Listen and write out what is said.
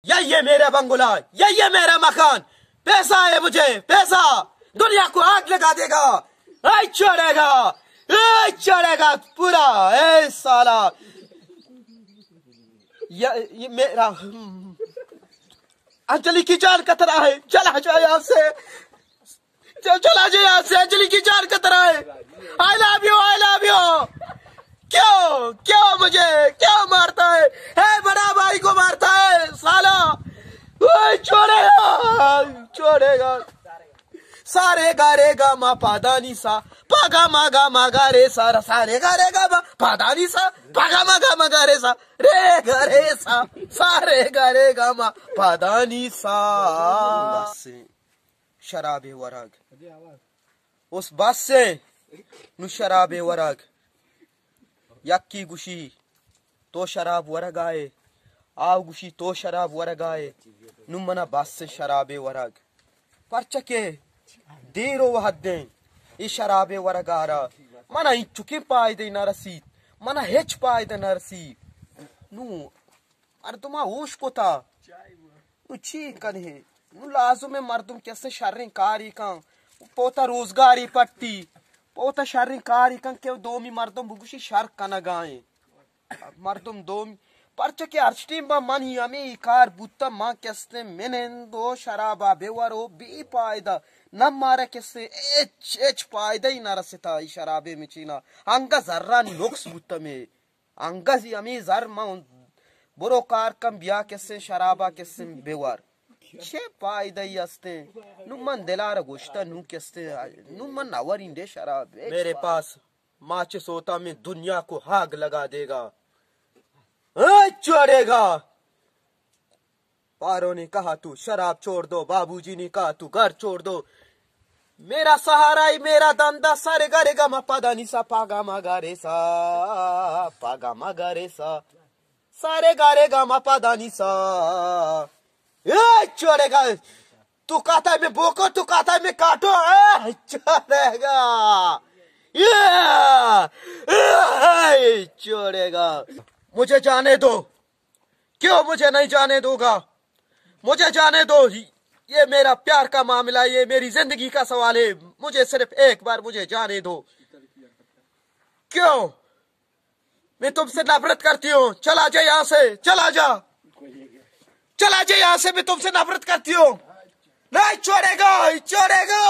یا یہ میرا بنگلہ، یا یہ میرا مکان، پیسہ ہے مجھے، پیسہ، دنیا کو آگ لگا دے گا، اے چھوڑے گا، اے چھوڑے گا پورا، اے سالا، یہ میرا، انجلی کی جان کا طرح ہے، چلا جا یہاں سے۔ چل، چلا جائے یہاں سے، انجلی کی جان کا طرح ہے۔ I love you, I love you. کیوں، کیوں مجھے، کیوں مارتا ہے؟ ہے بڑا بھائی کو مارتا ہے سالا۔ اوئے، چھوڑے گا، چھوڑے گا۔ سارے گارے گا ما پادانی سا، پاگا ما گا ما گارے سا، سارے گارے گا ما پادانی سا، پاگا ما گا ما گارے سا، رے گارے سا، سارے گارے گا ما پادانی سا۔ شرابے ورگ۔ اس بس ایں، نوں شرابے ورگ۔ یکے گوشی، تو شراب ورگ ءَ ئے، آ گوشی، تو شراب ورگ ءَ ئے۔ نوں من ءَ بس ایں شرابے ورگ۔ پرچا کہ دیر ءُ وھد ایں، اے شرابے ورگ ءَ را من ءَ انچکیں پائدہ نہ رسیت، من ءَ ہچ پائدہ نہ رسیت۔ نوں مردماں ہوش کتا۔ نوں چی کنے؟ نوں لازم ایں مردم کسے شریں کارے کن۔ پوتا روزگارے پٹی۔ پوتا شریں کارے کن کہ دومی مردم بگوشی شر کنگا ایں۔ مردم دومی، پرچا کہ ہرچ ٹیم با من ہی ہمے کار بوتا، من کستے منند ءُ شرابا بور ءُ بے پائدہ۔ نہ مارا کسے ہچ، ہچ پائدہ ہی نہ رستا ای شرابے مچینا۔ انگا زرانی نقص بوتا مے۔ انگت ہمے زر من برو کار کن بیا کسیں شرابا کسیں بور۔ چے پائدہ ای استیں؟ نوں من دلارا گوشتہ نوں کسیں، نوں من نوریں دے شراب۔ میرے پاس ماچس ہوتا میں دنیا کو آگ لگا دے گا۔ اے چھوڑے گا۔ پارو نے کہا تو شراب چھوڑ دو، بابو جی نے کہا تو گھر چھوڑ دو۔ میرا سہارا ہی میرا دندا، سارے گارے گا ما پادانی سا، پاگا ما گارے سا، پاگا ما گارے سا، سارے گارے گا ما پادانی سا۔ اے چھوڑے گا، تو کہتا ہے میں بوکو، تو کہتا ہے میں کاٹو، اے چھوڑے گا، اے، اے چھوڑے گا، مجھے جانے دو۔ کیوں مجھے نہیں جانے دو گا؟ مجھے جانے دو۔ یہ میرا پیار کا معاملہ ہے، یہ میری زندگی کا سوال ہے۔ مجھے صرف ایک بار مجھے جانے دو۔ کیوں؟ میں تم سے نفرت کرتی ہوں۔ چلا جا یہاں سے، چلا جا۔ چلا جا یہاں سے، میں تم سے نفرت کرتی ہوں۔ نہیں چھوڑے گا، چھوڑے گا۔